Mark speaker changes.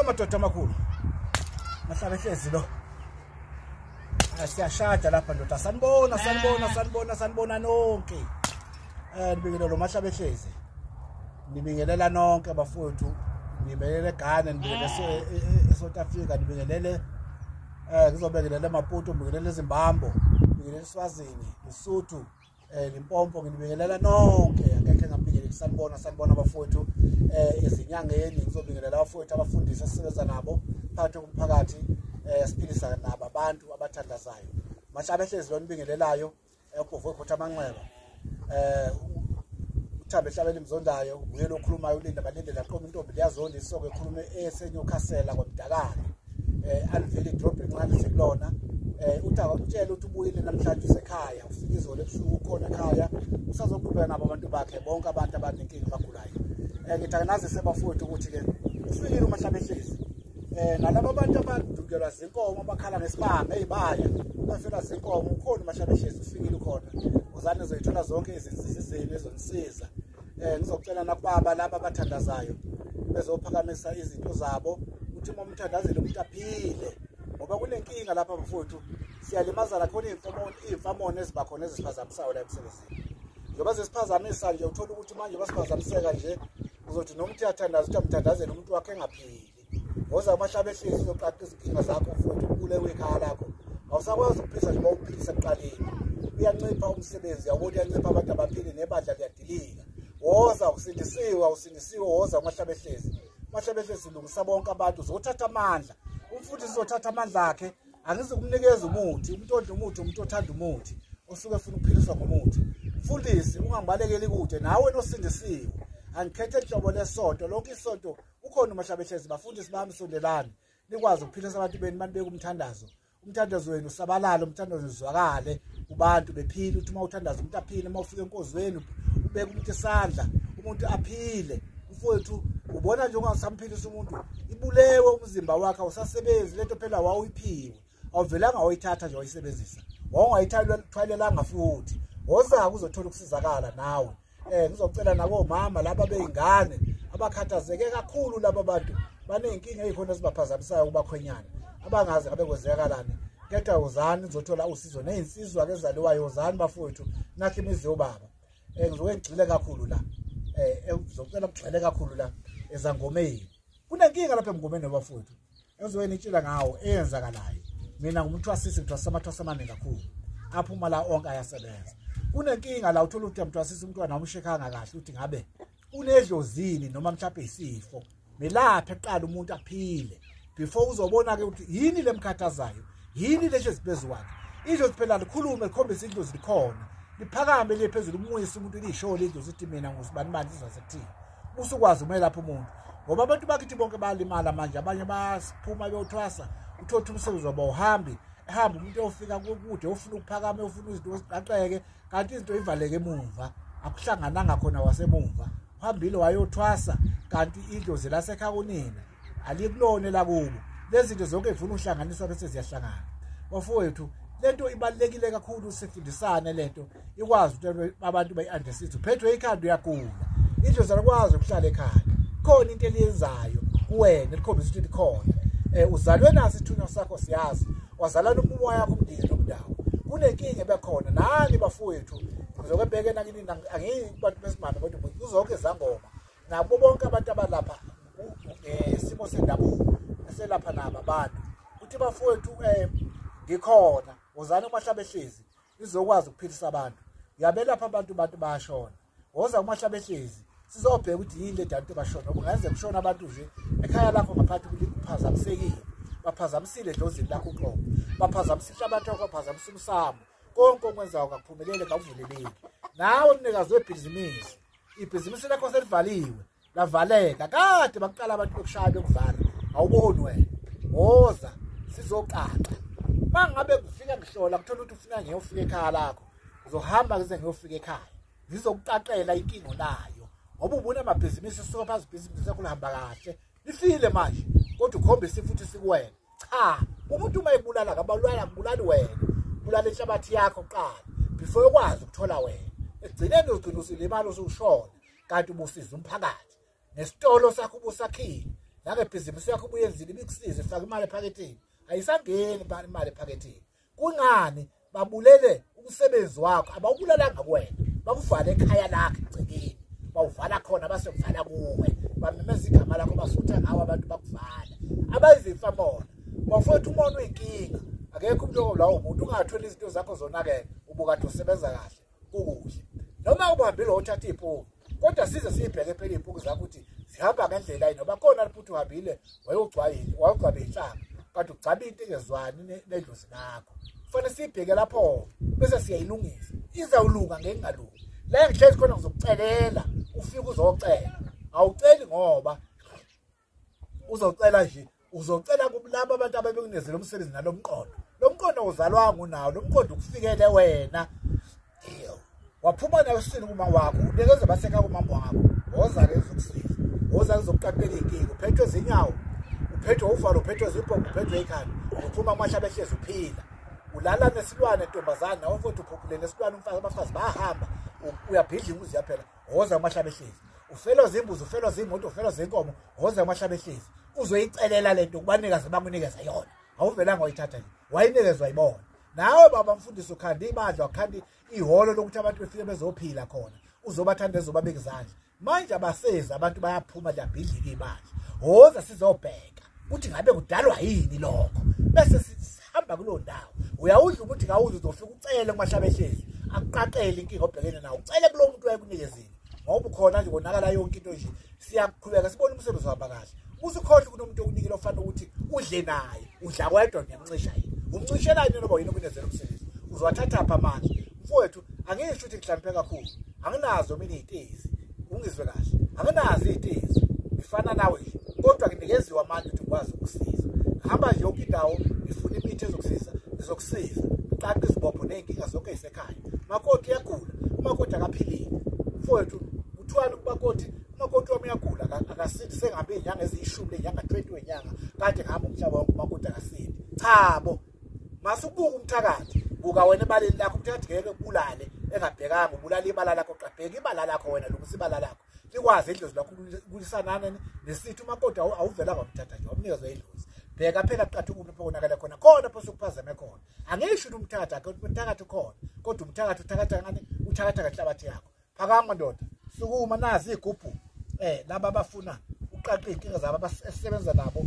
Speaker 1: Madoda amakhulu. Mahlabehlezi lo. Siyashada lapha ndoda. Sanibona, sanibona, sanibona, sanibona nonke. Nibingelele lo Mahlabehlezi. Nibingelela nonke bafowethu. Nibingelele eGhana, nibingelele eSouth Africa, nibingelele ngizobingelela eMaputo, nibingelele eZimbabwe, nibingelele eSwazini, Lesotho, Limpopo, nginibingelela nonke. Akekho engambingeleli. Sanibona, sanibona bafowethu ezinyangeni. Ngizobingelela abafowethu abafundisi esisebenza nabo phakathi komphakathi, siphilisa nabo abantu abathandazayo. Mahlabehlezi lo nibingelelayo, ubhovu ekhotha amanxeba. Uthambe ehlabela imzondayo, uye lokhulumayo ulinda balindela qoma intombi liyazonda isoko ekhulume eseNewcastle kwaMdakane. Aliveli idrobha encane sekulona. Uthi akutshela ukuthi ubuyile namhlanje usekhaya, ufika izolo ebusuku ukhona ekhaya, usazoqhubeka nabo abantu bakhe bonke abantu abanenkinga abagulayo. Ngithi akanazise bafowethu ukuthi-ke ufikile uMahlabehlezi. Nalabo abantu abadukelwa zinkomo abakhala ngesibanga eyibaya bafelwa zinkomo, ukhona uMahlabehlezi, ufikile ukhona. Uzane uzoyithola zonke izinsiza zenu ezonisiza. Ngizocela nakubaba laba abathandazayo bezophakamisa izinto zabo, uthi uma umthandazele umuntu aphile, ngoba kunenkinga lapha bafowethu, siyalimazana khona iy'mfamona eziba khona ezisiphazamisayo la emsebenzini. Njengoba zisiphazamisa nje, uthola ukuthi manje basiphazamiseka nje, uzothi noma uthi uyathandaza uthi amthandazele umuntu wakhe engaphili. Ngoza uMahlabehlezi uzoqaqa izinkinga zakho mfowethu, ubulewe ekhaya lakho, awusakwazi ukuphilisa njengoba uphilisa ekuqaleni. Uyancipha umsebenzi, uyabona uyancipha, abantu abaphili, nebandla liyadilika. Woza usindisiwe, awusindisiwe, woza uMahlabehlezi. uMahlabehlezi ulungisa bonke abantu, uzothatha amandla. Umfundisi uzothatha amandla akhe, angizukumnikeza umuthi. Umuntu odla umuthi, umuntu othanda umuthi, osuke efuna ukuphiliswa ngomuthi. Mfundisi, ungangibalekeli kude nawe nosindisiwe. Angikhethe inhlobo lesonto, lonke isonto ukhona uMahlabehlezi. Bafundisi bami, sondelani nikwazi ukuphilisa abantu benu, banibeke umthandazo. Umthandazo wenu usabalale, umthandazo uzwakale kubantu bephile. Uthi uma uthandaza umuntu aphile, uma ufika enkozweni ubeke umuntu isandla, umuntu aphile. Mfowethu, ubona nje ungasamphilisa umuntu, ibulewe umzimba wakhe, awusasebenzi lento phela wawuyiphiwe, awuvelanga wayithatha nje wayisebenzisa, wawungayithwalelanga futhi. Woza uzothola ukusizakala nawe. Ngizocela nabomama laba beyingane abakhathazeke kakhulu, laba bantu baney'nkinga ey'khona ezibaphazamisayo kubakhwenyana, abangazi ngabe kwenzekalani. Kepha wozani nizothola usizo, ney'nsizwa-ke ezaliwayo, wozani bafowethu, nakho imizi yobaba. Ngizoke ngigxile kakhulu la, ngizocela kugxile kakhulu la ezangomeni. Kunenkinga lapha emngomeni bafowethu engizoke nitshela ngawo eyenzakalayo. Mina ngumthwasisi, ngithwasisa amathwasa amaningi kakhulu, aphuma la onke ayasebenza. Kunenkinga la, uthola ukuthi uyamthwasisa umntwana awumshekhanga kahle ukuthi ngabe unedlozini noma mhlawumbe isifo. Melaphe kuqala umuntu aphile before uzobona-ke ukuthi yini lemkhathazayo, yini lehlezi phezu kwakhe. Idlozi phela likhulume, likhombise idlozi likhona, liphakame liye phezulu, umuyise umuntu liyishole idlozi ukuthi mina ngusibanibani sizasekuthini, usukwazi umelapha umuntu. Ngoba abantu bakithi bonke bayalimala manje, abanye bayaphuma beyothwasa, uthole ukuthi umsebenzi wabo awuhambi, ehamba umuntu eyofika kude, ofuna ukuphakama, ofuna izinto ziqaqeke, kanti izinto ivaleke emuva, akuhlangananga khona wasemumva. Uhambile wayothwasa, kanti idlozi lasekhaya kunina alikulona elakubo. Lezi zinto zonke zifuna ukuhlanganiswa bese ziyahlangana. Bafowethu, lento ibalulekile kakhulu, sifundisane lento, ikwazi ukuthi abantu bayi-understand. Uphethwe ikhanda uyagula, idlozi alikwazi ukuhlala ekhaya, khona into eliyenzayo kuwena elikhombisa ukuthi likhona. Uzalwe naso isithunywa sakho, siyazi wazalwa nomumoya yakho umndeni nomndawo. Kunenkinga ebekhona nani bafowethu, ngizoke bheke nakini, angiyi kubantu besimame kodwa kuzonke izangoma nabo bonke abantu abalapha ngesimo sendabuko eselapha nabo abantu. Uthi bafowethu, ngikhona, wozani uMahlabehlezi nizokwazi ukuphilisa abantu. Uyabelapha abantu, abantu bayashona. Woza uMahlabehlezi sizobheka ukuthi yini le danto bashona, ngoba kungenzeka kushona abantu nje ekhaya lakho ngaphathi kuphazamisekile, baphazamisile edlozini lakho uqobo, baphazamisile abantu bakho, baphazamisa umsamo, konke okwenzayo kakuphumelele, kakuvuleleki. Nawe mnikazi webhizinisi, ibhizinisi lakho selivaliwe, lavaleka kade bakuqala abantu bekushaya bekuvala, awuboni wena. Woza sizoqaqa. Uma ngabe kufika ngihlola kuthola ukuthi ufuna ngiyofika ekhaya lakho, uzohamba ngize ngiyofika ekhaya, ngizokuqaqela inkinga onayo, ngoba ubona amabhizinisi suka phansi, ibhizinisi lakho lihamba kahle, lifile manje, kodwa ukhombise futhi sikuwena. Cha, umuntu uma ebulala akabalulala, akubulali wena, ubulala inhlabathi yakho kuqala before ukwazi ukuthola wena. Ekugcineni uzogcina usulimala usushona, kanti ubusiza umphakathi nesitolo sakho ubusakhile. Nangebhizinisi yakho ubuyenzile ibikusize ifaka imali ephaketheni. Ayisangeni imali ephaketheni. Kungani babulele umsebenzi wakho? Abawubulalanga kuwena. Bakuvale ekhaya lakho egcekeni. Bawuvala khona basekuvala kuwe. Bamemeza igama lakho bafutha ngawe abantu bakuvala. Abayizifa mona. Bafowethu umona uyinkinga. Akekho umuntu lawo umuntu ungathwele izinto zakho zonakele ubukade usebenza kahle kukuhle. Noma ubahambile uthatha iphuku kodwa size siyibheke phela iphuku zakho ukuthi zihamba ngendlela yini noba khona lapho uthi uhambile wayogcwayile wayogcwabe inhlanga kanti ugcaba into engezwani nedlozi lakho. Kufanele siyibheke lapho bese siyayilungisa. Izawulunga ngeke ingalungi. La ngihlezi khona ngizokucelela ufike uzocela. Awuceli ngoba uzocela nje uzocela kulabo abantu ababekunezela umsebenzi nalomqondo. Lo mqondo uzalwanga unawo, lo mqondo ukufikele wena. Waphuma nawe esiswini kuma wakho, unikeze basekhaya kumama wakho. Woza ke uzokusiza. Woza uzokuqaphela inkinga, uphethwe izinyawo, uphethwe uvalo, uphethwe izibhobo, uphethwe ikhanda. Uphuma amahlaba ehlezi uphila. Ulala nesilwane ntombazana, nawe mfowethu uphuphule nesilwane umfazi, abafazi bayahamba, uyabhidla umuzi yaphela. Woza amahlaba ehlezi. Ufelwa zimbuzi, ufelwa zimoto, ufelwa zinkomo, woza amahlaba ehlezi. Uzoyicelela lento kubanikazi bakunikeza yona. Awuvelanga wayithatha nje. Wayinikezwa yibona. Nawe baba mfundisi ukhanda ibandla, ukhanda ihholo lokuthi abantu befike bezophila khona. Uzobathanda ezobabeka izandla. Manje abasezi abantu bayaphuma liyabhidlika ibandla. Woza sizobheka ukuthi ngabe kudalwa yini lokho. Bese sihamba kulo ndawo. Uyawudla ukuthi ngawudla uzofika ucele kumahlaba ehlezi. Akuqaqele inkinga obhekene nawo. Ucele kulo muntu wayekunikezile. Ngoba ukhona nje konakala yonke into nje. Siyaqhubeka sibone umsebenzi wahamba kahle. Usukhohle kunomuntu okunikile ofanele ukuthi udle naye. Udla wedwa ngiyamncisha yini. Umncishela yini noba yini okunezela umsebenzi. Uzowathatha pha amandla. Mfowethu angisho ukuthi ngihlakaniphe kakhulu. Anginazo mina izitezi. Ungizwe kahle. Anginazo izitezi. Ngifana nawe nje. Kodwa nginikeziwe amandla ukuthi ngikwazi ukusiza. Ngihamba nje yonke indawo ngifuna imithi ezokusiza, ngizokusiza. Ngiqaqa izibopho nezinkinga zonke ezisekhaya. Makoti uyagula, umakoti akaphilile. Mfowethu kuthiwani kumakoti? Umakoti wami uyagula akasindi sengabe inyanga eziyishumi lenyanga 20 wenyanga kade ngihamba umhlaba wonke umakoti akasindi. Cha bo. Masukubuka umthakathi, buka wena ebaleni lakho umthakathi ngeke kubulale engabhekanga ubulala ibala lakho qabheka ibala lakho wena lungisa ibala lakho. Likwazi idlozi lakho ukulisanana nesithi umakoti awuvela kwamthatha nje wamnikezwa idlozi. Bheka phela qatha ukuphi lapho konakala khona khona lapho sokuphazame khona. Angisho ukuthi umthakathi umthakathi ukhona kodwa umthakathi uthakatha ngani uthakatha ngenhlabathi yakho. Phakama ndoda, sukuma nazi igubhu laba abafuna uqaqe inkinga zabo abasebenza nabo.